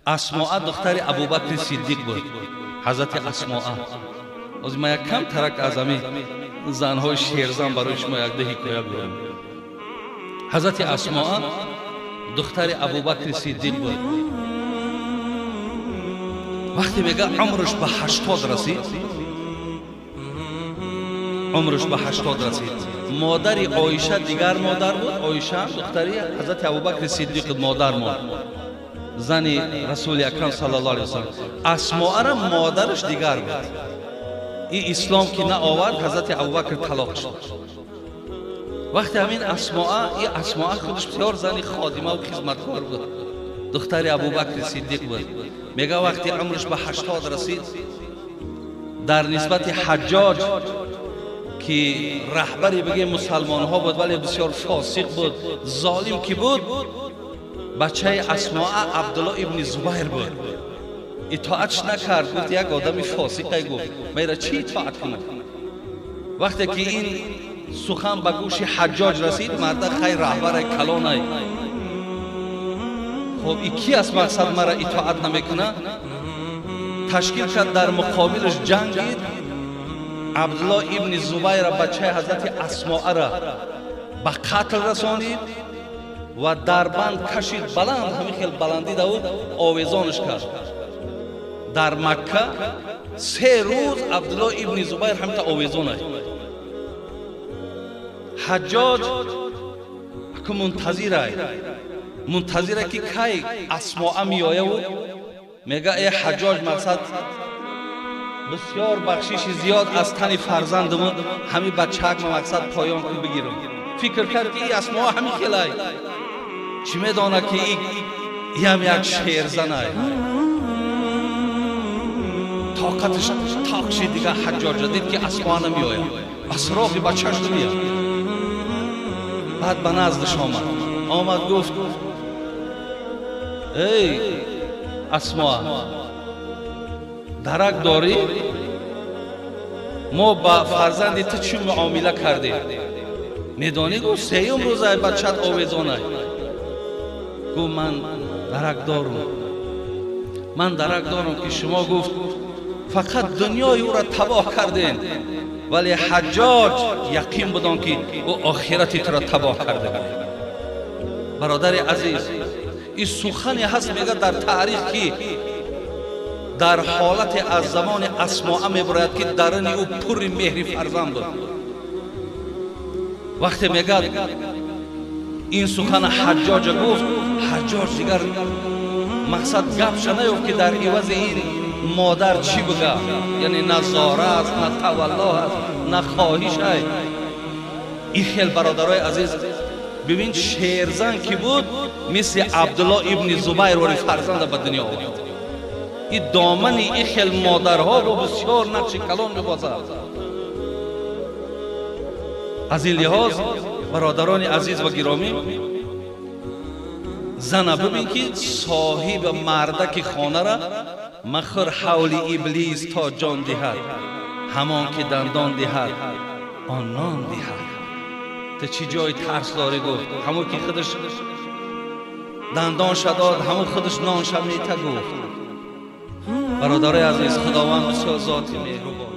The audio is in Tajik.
Асмоа духтари Абубакри Сиддиқ буд. Ҳазрати Асмоа. Ҳозир ман як кам тарак аз ҳамин занҳои шерзан барои шумо якда ҳикоя гӯям. Ҳазрати Асмоа духтари Абубакри Сиддиқ буд. Вақте мега умраш ба 80 расид, умраш ба 80 расид. Модари Оиша дигар модар буд. Оиша духтари ҳазрати Абубакри Сиддиқ модар монд, зани Расули Акрам саллаллоҳу алайҳи васаллам. Асмоара модараш дигар буд. И ислом ки наовард, ҳазрати Абубакр талоқ шуд. Вақте ҳамин Асмоа, и Асмоа худаш бисёр зани ходимаву хизматкор буд, духтари Абубакри Сиддиқ буд. Мега, вақте умраш ба 80 расид, дар нисбати Ҳаҷҷоҷ, ки раҳбари бигем мусалмонҳо буд, вале бисёр фосиқ буд, золим ки буд, бачаи Асмоа Абдулло ибни Зубайр буд, итоатш накард. Гуфт, як одами фосиқе, гуфт, майра чӣ итоат кунам? Вақте ки ин сухан ба гӯши Ҳаҷҷоҷ расид, марда хай раҳбаре калонай, хоб, и ки аст, мақсад, мара итоат намекунад? Ташкил кард, дар муқобилаш ҷангид. Абдулло ибни Зубайра, бачаи ҳазрати Асмоара, ба қатл расонид ва дар банд кашид, баланд, ҳамин хел баландӣ давуд, овезонаш кард дар Макка. 3 рӯз Абдулло ибни Зубайр ҳамита овезонай. Ҳаҷҷоҷ аку мунтазирай, мунтазира, ки кай Асмоа меояву мега: «Э Ҳаҷҷоҷ, мақсад, бисёр бахшиши зиёд аз тани фарзандамон, ҳами бачаакма, мақсад, поён кун, бигирам». Фикр кард, ки и Асмоа ҳами хелай. Чӣ медонад, ки иам як шерзанай. Тоқаташ тоқ шид дига. Ҳаҷҷоҷа дид, ки Асмоа намеояд, асрофи бачаш намеяд. Баъд ба наздаш омад. Омад, гуфт: «Эй Асмоа, дарак дорӣ, мо ба фарзанди ту чӣ муомила кардем, медонӣ?» Гуфт: «Сеюм рӯзай бачат овезонай». Гуфт: «Ман дарак дорум, ман дарак дорум, ки шумо, гуфт, фақат дунёи ӯра табоҳ кардем, вале Ҳаҷҷоҷ, яқин будон, ки ӯ охирати туро табоҳ карда». Бародари азиз, ин сухане ҳаст, мега, дар таърих, ки дар ҳолате аз замони Асмоа мебарояд, ки даруни ӯ пурри меҳри фарзанд буд. Вақте мегад, ин сухана Ҳаҷҷоҷа гуфт, Ҳаҷҷоҷ дигар, мақсад, гапша наёфт, ки дар ивази ин модар чӣ бига. Яъне на зора аст, на тавалло аст, на хоҳиш ай. Ин хел, бародарои азиз, бибин, шерзан ки буд, мисли Абдулло ибни Зубайр вори фарзанда ба дунё овард. И домани ин хел модарҳо бо бисёр нақши калон мебозад. Аз ин лиҳоз, бародарони азиз ва гиромӣ, зана бибин, ки соҳиби мардаки хонара махӯр. Ҳавли иблис то ҷон диҳад, ҳамон ки дандон диҳад, он нон диҳад. Ту чӣ ҷои тарс дорӣ? Гуфт, ҳамон ки худаш дандонша дод, ҳамон худаш нонша мета, гуфт. Бародарои азиз, Худованд бисёр зоти меҳрубон.